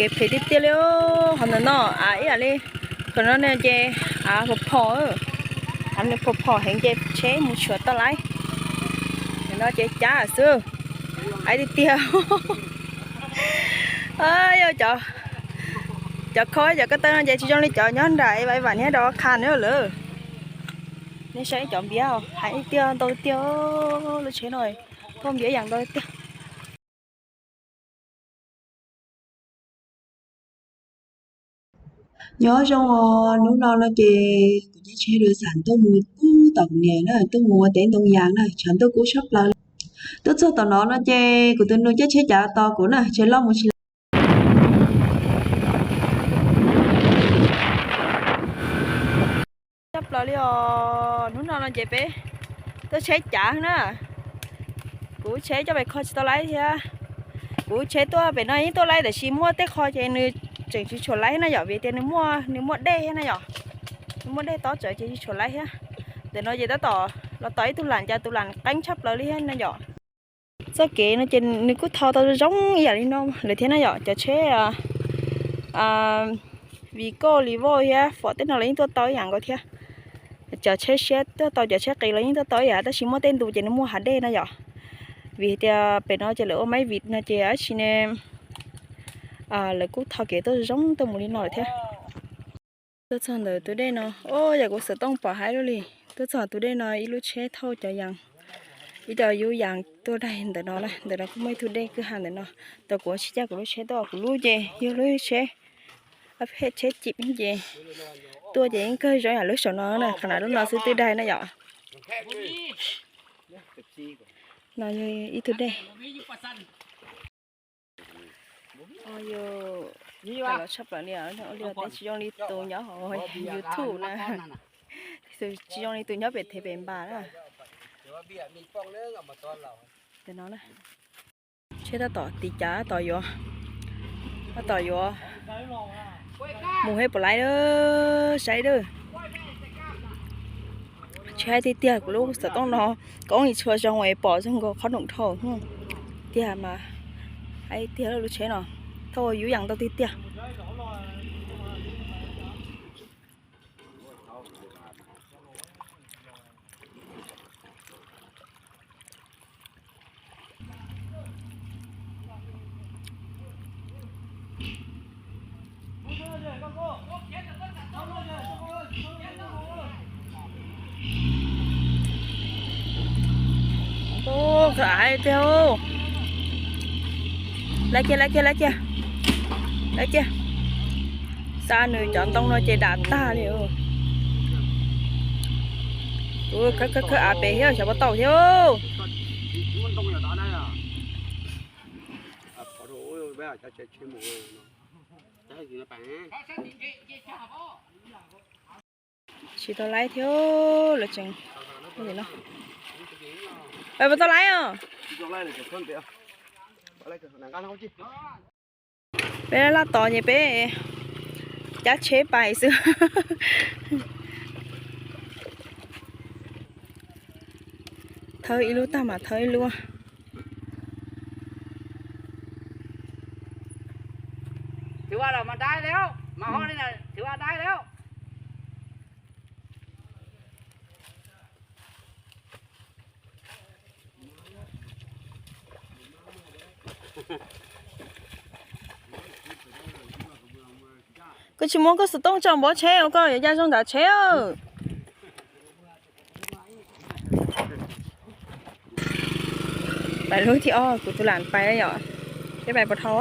Kev phem tiag tiag li. Qhov ntawm no av ib yam li, qhov no ces av phom phom, av nws phom phom heev ces tsheb mus tshuav tau lawm. Ntawm no ces cab xwb, av tiag tiag. Yog cov, cov khob cov ko taw no ces tsis zoo li cov nyob nram Evaj Evaj thiab rau qha na lawm. Nej saib cov npiav hais tiag ntau tiag, lub tsheb no thauj npiav yam ntau tiag. Nyob zoo os, hnub no no ces kuv caij tsheb dua xam tuaj mus pub tom kuv niam na, tuaj mus ua teb ntoo yas na, tshav ntuj kub tshaj plaws li. Tuaj txog tom no no ces kuv tus nus caij tsheb cav tos kuv na, tsheb loj mus tsis tshaj plaws li os. Hnub no no ces peb tuaj tsheb cav na, kuv tsheb coj pem kho tsis tau lawm thiab. Kuv tsheb tuaj pem no yeej tuaj lawm tab sis muaj tej qho ces nws tseem tsis tshuav lawm na yom, vim tias nws muaj, nws muaj dej thiab na yom. Nws muaj dej tob tsawv ces tsis tshuav lawm thiab. Ntawm no ces tab tom los tos ib tug lam, cas tus lam qeeb tshaj plaws li thiab na yom. Txoj kev no ces nws kuj tho tau zoo ib yam li no lawm thiab na yom. Cov tsheb Vigo, Revo thiab Ford tej no los yeej tuaj tau ib yam nkaus thiab. Cov tsheb siab tuaj tau, cov tsheb qis los yeej tuaj tau ib yam, tab sis muaj tej ntu ces nws muaj hav dej na yom. Vim tias pem no ces lawv ua maiv vim no ces dab tsi ne, lawv kuj tho kev tuaj zoo tuaj mus li no lawm thiab. Tuaj txog ntawm tus dej no, o, yam kuv xov tooj pom haib lub li. Tuaj txog tus dej no ib lub tsheb thauj cov yas, ib co yub yas tuaj daig ntawm no na. Ntawm no kuj muaj ib tug dej kwj ha ntawm no. Tau kuv tsis caij kuv lub tsheb tuaj, kuv lub ces yog lub tsheb, tsheb cim ces tuaj ces yeej kawg zoo yam lub saum no na, qhov na lub no xwb twb daig na yom. No yog ib tug dej. Los tshaj plaws li, ua li teb tsis zoo li tus nyob hauv YouTube na. Tsis zoo li tus nyob pem thev pem npas na. Tsheb tab tom tiv cav tab tom yuav, tab tom yuav mus heb puas laib, saib dab. Tsheb haib tiag tiag, kuv lub xov tooj no koob li tshua zoo es pom zoo nkaus qhob noom dhau tiag mas. Haib tiag lub tsheb no, thauj yub yas ntau tiag tiag. Ub, kawg av tiag. Lawv kiag, lawv kiag, lawv kiag, lawv kiag. Xa nws cov ntoo no ces dam tag li. Ub, khawb khawb khawb av pem thiab, xyov puas tau thiab. Tsis tau laib thiab, lawv tseem, pais puas tau laib os? Peb laj tos ces peb caij tsheb pais xwb. Thawb ib lub tag mas thawb ib lub. Koj tsis muab koj xov tooj tso npov tsheb, koj yuav ya zoo ntawm tsheb. Pais lub thib ob, kuv tus lam pais yom, peb pais puas dhau.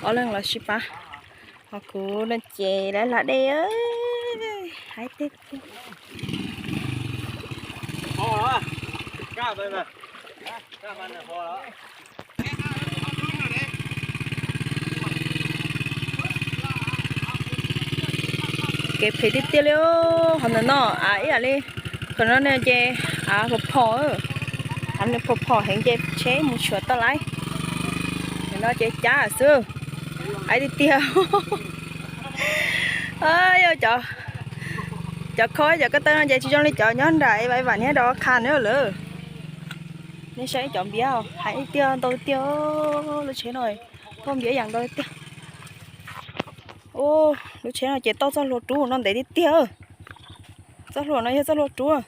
Ob leeg los sib pab, ho kuv no ces lawv lam dej, haib tiag tiag. Kev phem tiag tiag li. Qhov ntawm no av ib yam li, qhov no ces av phom phom, av nws phom phom heev ces tsheb mus tshuav tau lawm. Ntawm no ces cab xwb, haib tiag tiag. Yog cov, cov khob cov ko taw no ces tsis zoo li cov nyob nram Evaj Evaj thiab rau qha na lawm. Nej saib cov npiav, heev tiag, ntau tiag, lub tsheb no tau npiav yam ntau tiag. Ub, lub tsheb no ces tau txoj hlua rub no ntev tiag tiag. Txoj hlua no yog txoj hlua rub.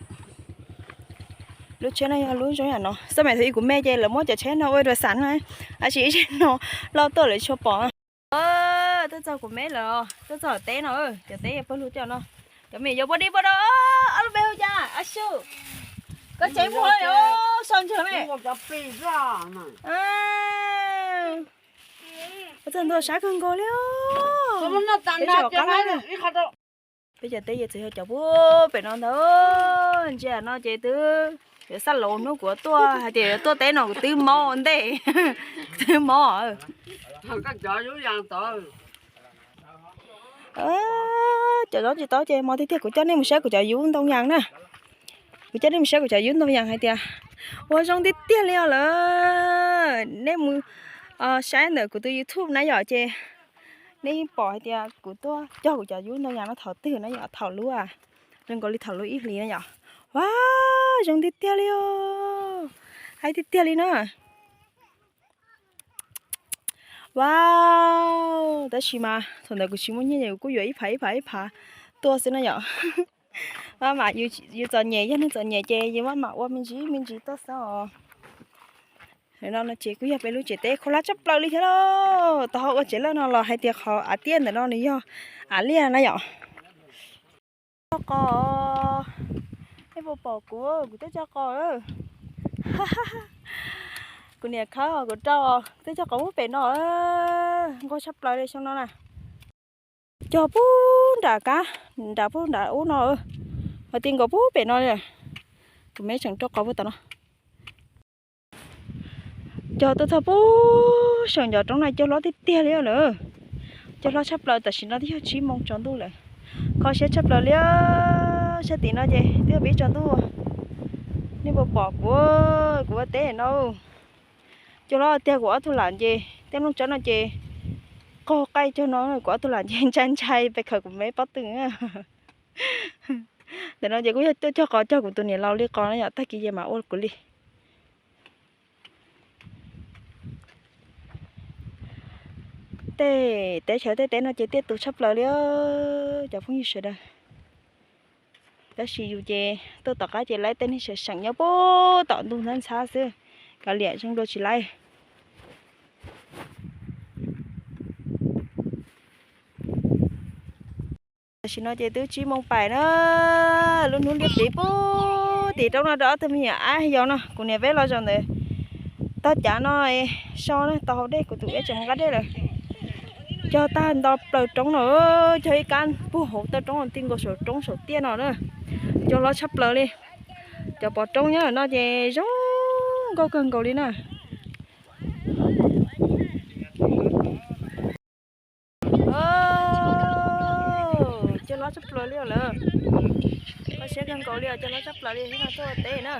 Lub tsheb no yog lub zoo yam no. Xab maim thaum ub kuv me ces lawv muab cov tsheb no ua dua xav no, tab sis ib tsheb no loj tuaj lawv tsis tshua pom. Tuaj txog kuv me lawm, tuaj txog teb no, cov teb yog pawg lug coj no. Cov me yuav pua dib pua do, ob lub npe hu cas, a su. Koj tsev muag sau ntsis me. Txog ntua sab kawg nkaus li. Peb cov teb ces txawm yog cov pub pem no ntag. Ntsia no ces twb yuav xab laus hnub kuv tuaj hais tias yuav tuaj teb no kuv twb mob ua ntej, twb mob. Cov zaub tsis tau ces mos tiag tiag, kuv coj nej mus saib kuv cov yub ntoo yas na. Kuv coj nej mus saib kuv cov yub ntoo yas hais tias ua zoo tiag tiag li os lawm. Nej mus saib ntawm kuv tus YouTube na yom, ces nej yeej pom hais tias kuv tuaj cog kuv cov yub ntoo yas no thaum twg na yom, thaum lub zoo nkaus li thaum lub ib hlis na yom. Ua zoo tiag tiag li os, hais tiag tiag li na. Wow, tab sis mas thaum ntawd kuv tsis muaj nyiaj ces kuv kuj yuav ib phav ib phav ib phav tuaj xwb na yom. Maj mam yus txom nyem, yog neeg txom nyem ces yus maj mam ua me ntsis me ntsis tuaj xwb os. No no ces kuj yog peb lub tsev teb khaub hlab tshaj plaws li thiab lauj. Tau ho ua tsev lawj no los hais tias qhov av tiaj ntawm no nws yog av liaj na yom. Cog qos, nej puas pom kuv, kuv twb cog qos. Kuv niam khawb kuv rau, twb cog qos pub pem no, nquag tshaj plaws li xyoo no na. Cog pub nram kab, nram pub nram ub no, ho ti nkaus pub pem no li. Kuv me tseem rau qos pub tom no. Cog tuaj txog pub saum ncov roob no cog hlob tiag tiag li lawm. Cog hlob tshaj plaws, tam sim no twb yog tsib moos tsaus ntuj lawm. Kho siab tshaj plaws li, sab tim no ces twb yog pib tsaus ntuj. Nej puas pom kuv, kuv ua teb no. Cog hlob tiag kuv ob tug lam nce, tej nplooj tsawb no ces qaug qaij cog no kuv ob tug lam nce ntshai ntshai pes khawm kuv me pob tw. Ntawm no ces kuj yog tuaj cog qos cog kuv tus niam laus li qos no yom, tag kis ces mam ua kuv li. Tej teb chaws tej teb no ces tiaj tus tshaj plaws li cov phooj ywg sawv daws. Tab sis yus ces tuaj tom qab ces laib tej neeg seem seem nyob puag tom ntug ntxhab ntxhab xwb, kav liam zoo dua tsis laib. Tam sim no ces twb tsib moos pais na, lub hnub liab pliv pub tim roob no rau ob tug me nyuam ab yau no, kuv niam peb los zaum ntawd tog cav no so na, tau haus dej, kuv tus iab tseem mus nqa dej lawm. Cog tag nto plaws roob no, cog ib kab puag hauv taw roob ti nkaus saum roob saum tiaj no na. Cog hlob tshaj plaws li. Cov pov roob nyob no ces zoo nkauj kawg nkaus li na. Cog hlob tshaj plaws li lawm. Kho siab kawg nkaus li os, cog hlob tshaj plaws li, no tuaj ua teb na.